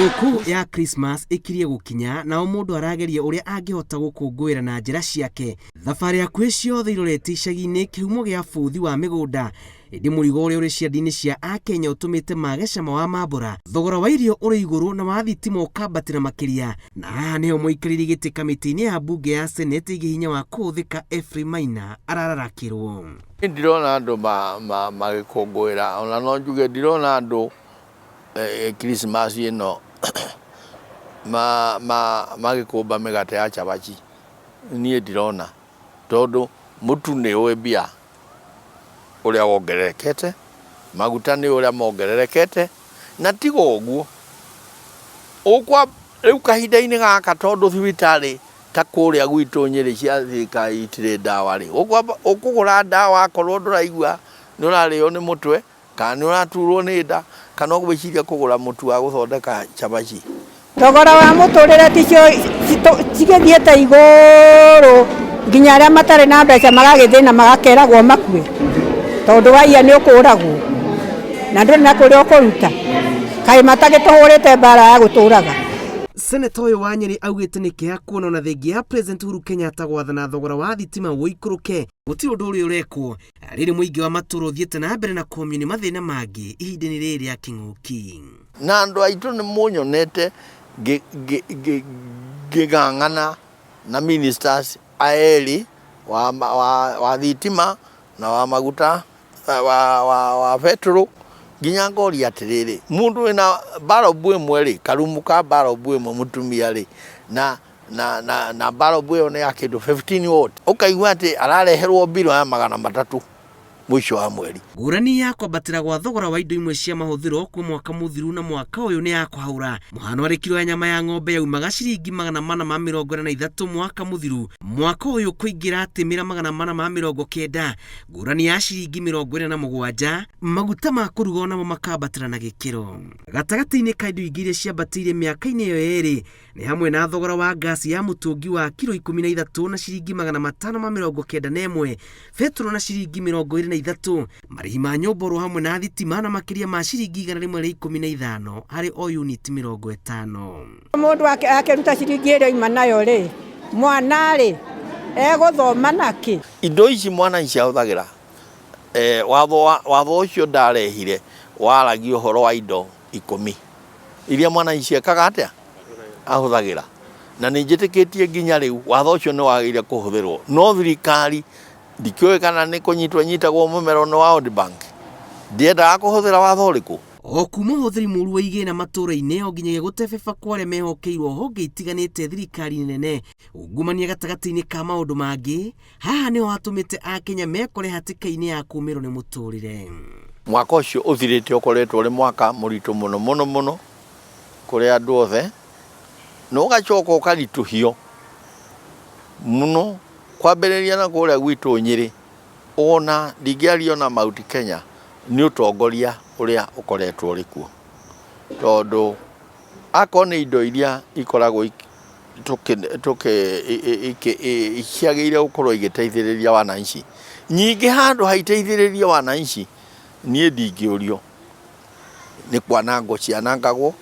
Thigũkũ ya Christmas ĩkirie gũkinya na o mũndũ arageria ũrĩa angĩhota gũkũngũĩra na njĩra ciake. Thabarĩ hakuhĩ ciothe irorete icagi-inĩ kĩhumo gĩa bũthi wa mĩgũnda ĩndĩ mũrigo ũrĩa ũrĩ ciande-inĩ cia Akenya ũtũmĩte mage cama wa mambũra. Thogora wa irio ũrĩ igũrũ na wa thitima ũkambatĩra makĩria, na haha nĩho mũikarĩri gĩtĩ kamĩtĩ-inĩ ya mbunge ya Senate ĩgiĩ hinya wa kũhũthĩka Ephraim Maina arararakĩrwo. Ndirona andũ magĩkũngũĩra, ona no njuge ndirona andũ Christmas ĩno magĩkũmba mĩgate ya cabaci. Niĩ ndirona, tondũ mũtu nĩ ũĩ mbia ũrĩa wongererekete, maguta nĩ ũrĩa mongererekete, na tiga ũguo, ũkwa rĩu kahinda-inĩ gaka tondũ thibitarĩ ta kũrĩa gwitũ Nyĩrĩ cia thirikari itirĩ ndawa rĩ, ũkũgũra ndawa akorwo ndũraigua nĩ ũrarĩo nĩ mũtwe, kana nĩ ũraturwo nĩ nda, kana ũgwĩciria kũgũra mũtu wa gũthondeka cabaci. Thogora wa mũtũrĩre ticio cigĩthiĩte igũrũ nginya arĩa matarĩ na mbeca magagĩthĩna magakeragwo makue tondũ waiya nĩ ũkũragwo na ndũrĩ na kũrĩa ũkũruta kaĩ matagĩtũhũrĩte mbara ya gũtũraga. Seneta ũyũ wa Nyĩrĩ augĩte nĩ kĩeha kuona ona thengia ya President Uhuru Kenyatta gwathana thogora wa thitima ũikũrũke gũtirĩ ũndũ ũrĩa ũrekwo rĩrĩ mũingĩ wa matũũra ũthiĩte na mbere na kũũmio nĩ mathĩna mangĩ ihinda-inĩ rĩrĩ rĩa kĩng'ũki. Na andũ aitũ nĩ mũnyonete ngĩng'ang'ana na ministers erĩ wa thitima na wa maguta wa betũrũ nginya ngoria atĩrĩrĩ, mũndũ wĩna barobu ĩmwe rĩ, karumu ka barobu ĩmwe mũtumia rĩ, na barobu ĩyo nĩ ya kĩndũ 15 watt, ũkaigua atĩ arareherwo mbirũ ya 300 mũico wa mweri. Ngũrani ya kwambatĩra gwa thogora wa indo imwe cia mahũthĩro kwa mwaka mũthiru na mwaka ũyũ nĩ ya kũhaũra. Mũhano arĩ kiro ya nyama ya ng'ombe yaumaga ciringi 443 mwaka mũthiru, mwaka ũyũ kũingĩra atĩmĩra 490, ngũrani ya ciringi 47. Maguta ma kũruga onamo makambatĩra na gĩkĩro. Gatagatĩ-inĩ ka indo ingĩ iria ciambatĩire mĩaka-inĩ ĩyo yerĩ nĩ hamwe na thogora wa ngasi ya mũtũngi wa kiro 13 na ciringi 591, betũrũ na ciringi 23, marĩhi ma nyũmba oro hamwe na thitima na makĩria ma ciringi 115 harĩ o unit 50. Mũndũ akĩruta ciringi ĩrĩa oima nayo rĩ, mwana rĩ egũthoma nakĩ? Indo ici mwananchi ahũthagĩra, watho ũcio ndarehire waragia ũhoro wa indo 10 iria mwananchi ekaga atĩa ahũthagĩra, na nĩ njĩtĩkĩtie nginya rĩu watho ũcio nĩ wagĩrĩire kũhũthĩrwo, no thirikari ndikĩũĩ kana nĩ kũnyitwo ĩnyitagwo mũmero nĩ wa World Bank, ndĩendaga kũhũthĩra watho ũrĩkũ. O kuma ũhũthĩri mũru wa igĩna matũũra-inĩ o nginyagia gũtebeba kwa arĩa mehokeirwo honge itiganĩte thirikari nene, ungumania gatagatĩ-inĩ ka maũndũ mangĩ, haha nĩho hatũmĩte Akenya mekore hatĩka-inĩ ya kũũmĩrwo nĩ mũtũrĩre. Mwaka ũcio ũthirĩte ũkoretwo ũrĩ mwaka mũritũ mũno mũno mũno kũrĩ andũ othe, na ũgacoka ũkaritũhio mũno kwambĩrĩria na kũrĩa gwitũ Nyĩrĩ, ona ndingĩaria ona Mount Kenya nĩ ũtongoria ũrĩa ũkoretwo ũrĩ kuo, tondũ akorwo nĩ indo iria ikoragwo ciagĩrĩire gũkorwo igĩteithĩrĩria wananchi, nyingĩ handũ haiteithĩrĩrie wananchi niĩ ndingĩũrio nĩ kwanangwo cianangagwo.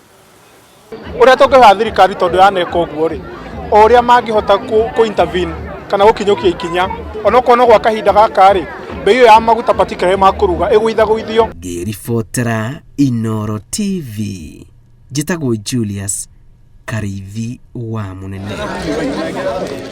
Ũrĩa tũngĩhoya thirikari tondũ yaneka ũguo rĩ, o ũrĩa mangĩhota kũ intervene kana gũkinyũkia ikinya onokorwo no gwa kahinda gaka rĩ, bei ĩyo ya maguta particularly ma kũruga ĩgũithagũithio. Ngĩribotera Inooro TV, njĩtagwo Julius Kariithi wa Mũnene.